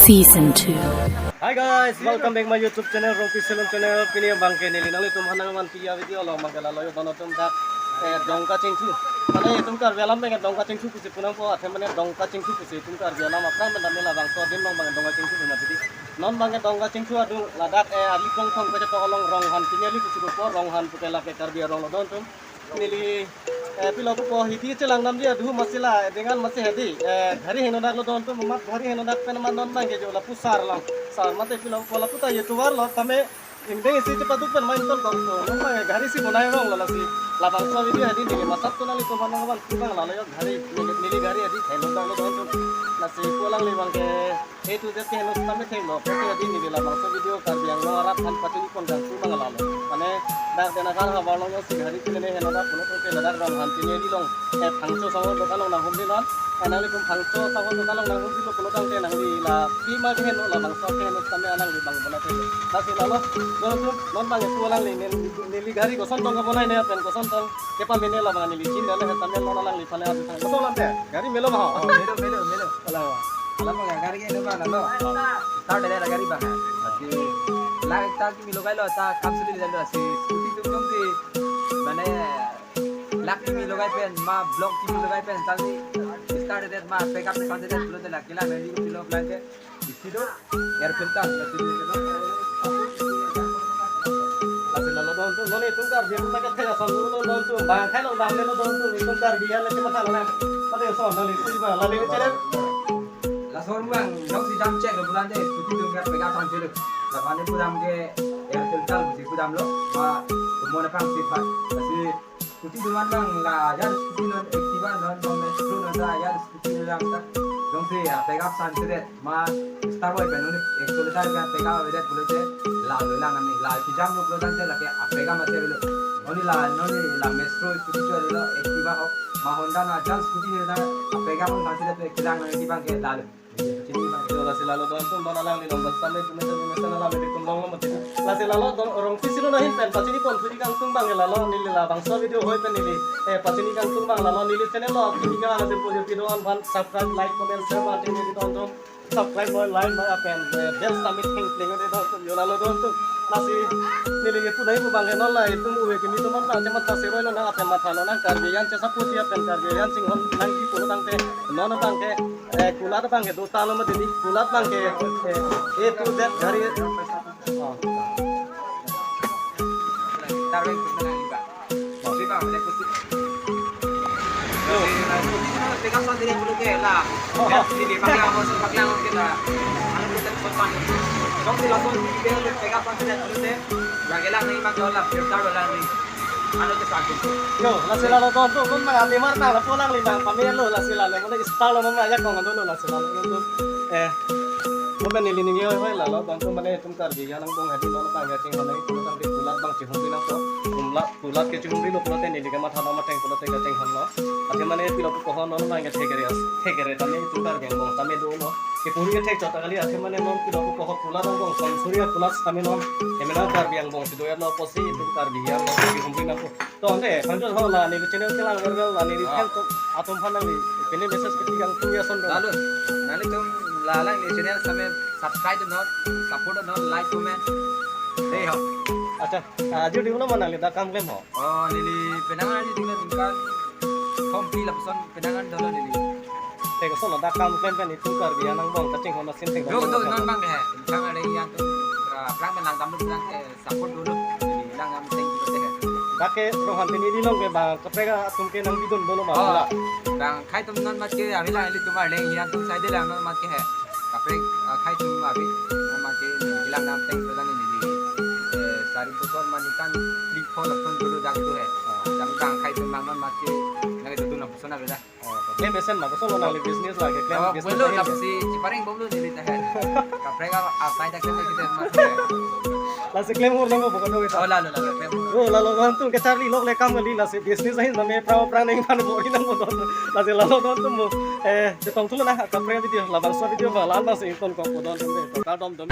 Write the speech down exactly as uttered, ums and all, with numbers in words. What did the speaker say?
Season two. Hi guys, welcome back my YouTube channel, Rongpi Salon Channel. Pini abangke neli nanglitum aphan nangvanpi a-video along abangke lalo yo, non atum dak, eh, Dongka Chingthu. Mane itum Karbi alam abangke Dongka Chingthu pusi pu nangpo, athe mane Dongka Chingthu pusi itum Karbi alam aphrang pen damji, labangso adim along abangke Dongka Chingthu pu nangji. Non abangke Dongka Chingthu adung ladak, eh, ari kongthong kachetong along Rong Han Tiniali pusi pupo, Rong Han puke lake Karbi arong lo don atum. Neli, eh, pilo pupo hidi chelang damji adung, masi la, eh, dengan masi hedi, eh, gari henodak lo don atum, amat gari henodak pen amat non abangke jo lapu sar along. Sar mate pilo pupo lapu ta YouTuber lo, tame ingdeng isi chepaduk pen main ton kok to. Non abangke gari si bonai rong lo lasi. Labangso video hedi neli masap to nanglitum aphan nangvanpi abang lalo yo gari, neli, neli gari hedi henodak lo don atum. Lasi pu alangli abangke A to Z ke henlo tame thenglo, pute hedi neli labangso video Karbi Anglong arat aphan pachini pon kangtung abang lalo. Mane dak Denagar havar along yo si gari pine henodak pulo tangte ladak Rong Han Tiniali along, eh, Phangcho Sanghor dokan along nanghumri non. Eh, nanglitum Phangcho Sanghor dokan along nanghumrilo pulo tangte nangli la pima ke henlo, labangso ke henlo tame alangli abang bonai thek. Lasi lalo don atum, non abangke pu alangli, neli, neli gari koson tong kabonai ne pen koson tong kepamene labang neli chinine, tame non alangli aphan adi thang. Koson ante gari melo ma ho? Oh, melo, melo, melo. Ala. Ala mo gari ke no ba na lo. Start dele gari abang. Lasi la ekta kimi logai lo, ta kam suli lo, lasi scooty tum tum si. Mane la kimi logai pen, ma block kimi logai pen, tangsi start dele ma pick up kan dele pulo de la kila meli kilo plan ke. Isi do air filter, air filter. Lasi lalo don atum, non itum Karbi atum ta kethek ason lo don atum, bang khai long dam le lo don atum, itum Karbi an le chematha lo na. Mate ason lo le, isi ba, lale channel. Laso ruang, jongsi dam chek lo bulan de, scooty tum ke pick up kan dele. Lapen pu dam ke air filter, isi pu dam lo, ba, tumon aphrang si ba, lasi scooty tum an abang la, ya scooty non, Activa non, non, Metro non, ya scooty non ta. Jongsi a pick up kan dele, ma star boy pen, non accelerator kan pick up avedet pulote, la lo lang ani, la kijam lo pulo tangte lake a pick up mate lo. Non la, non la Metro scooty jo lo, Activa ho, ma Honda na, jam scooty na, a pick up kan dele, kilang na, Activa ke la lo. Chini abang. Yo, lasi lalo don atum, non alangli along basta me, me, me, me, me, alam me, tum long lo mati. Lasi lalo don, Rongpi Salon ahin pen pachini pon puri kangtung abang lalo, neli labangso video hoi pen neli, eh, pachini kangtung abang lalo, neli channel lo, kini ka lasi pu jo video an aphan subscribe, like, comment, share, mate neli don atum subscribe lo, like lo, apen, eh, bell sitame theng theng de don atum, yo lalo don atum. Lasi neli ke pu dai pu abang non la itum uve kimi tum an la chematha seroi lo nang, apen matha lo nang, Karbi an che support ji, apen Karbi an chinghon nangji pulo tangte non abangke, eh, kulat abangke do ta lo mati di, kulat abangke, eh, A to Z gari. Oh. Tarweng kusna nang iba. Sri bang, dia kusi. Yo. Pegang sa diri bulu ke la. Oh. Sini pakai apa sih, pakai apa kita? Anu kita sopan. Dong di langsung di dia pegang sa diri bulu ke. Lagi lah nih, bang, dolar, dolar nih. Anu ke satu. Yo, lasi lalo don atum, non abang ate mar nang lapu alangli abang pamelo, lasi lalo, mane style lo, non ajakong dolo, lasi lalo don atum. Eh, non mane neli ningje hoi hoi lalo don atum, mane itum Karbi an angbong hedi non abang ya ching hoi nang, pulo tangte kulat abang chihumri nangpo, kulat, kulat ke chihumri lo pulote neli ke matha dam atheng pulote kachinghon lo. Athe mane pilo pu koho non abang ke thekre as, thekre tame itum Karbi angbong tame dolo. Kepuri ke thek chot ta kali, athe mane non pilo pu koho kulat angbong, son Surya kulat tame non. Emena Karbi angbong si do ya lo pusi itum Karbi an lo chihumri nangpo. To ante, Phangcho ho la neli channel kelang vervel la neli, ah, fan to atum aphan nangli pini message kepi kangtung ya son do. Lalo, nanglitum la alangli channel sitame subscribe non, support non, like, comment. Dei ho. Accha, ah, ajo di ulo ma nangli dak kam klem ho? Oh, neli penang ajo di ulo ningkan thompi lapuson penang an dolo neli. Te koson lo dak kam klem pen itum Karbi an angbong kachinghon asin thek. Do, do, non abang ke. Ningkan ada yang tu, ah, pelang pelang kamu pelang ke. Support dolo. Jadi lang nam teng dolo teh. Dak ke Rong Han Tiniali along ke bang kaprek atum ke nangbi dun dolo ma, oh, la. Bang khai tum non mat ke ave la, ilitum arleng hian tum sai de lang non mat ke he. Kaprek, ah, khai tum ave non mat ke, lang nam teng dolo ni di. Eh, sari bosor mani kan klik phone phone dolo dak tu he. Jam bang khai tum lang non mat ke, nang itu tu nam phone ave la. Oh, klem mesen ma, koson lo nangli business lake, klem, oh, business pulo lake. Tapi si chiparing bom lo neli tahan. Kaprek a, asai dak klem kita mas. Lasi klem hor nangpo bokadok ita. Oh, lalo, lalo, klem hor. Oh, lalo, antum kecharli lok le kam kali, lasi business ahin sitame prang prang neng pan bori nangpo don. Lasi lalo don atum mo. Eh, chetong thulo na, kaprek video, labangso video abang la-an abang si ingtonkokpo don atum de. To kardom dom.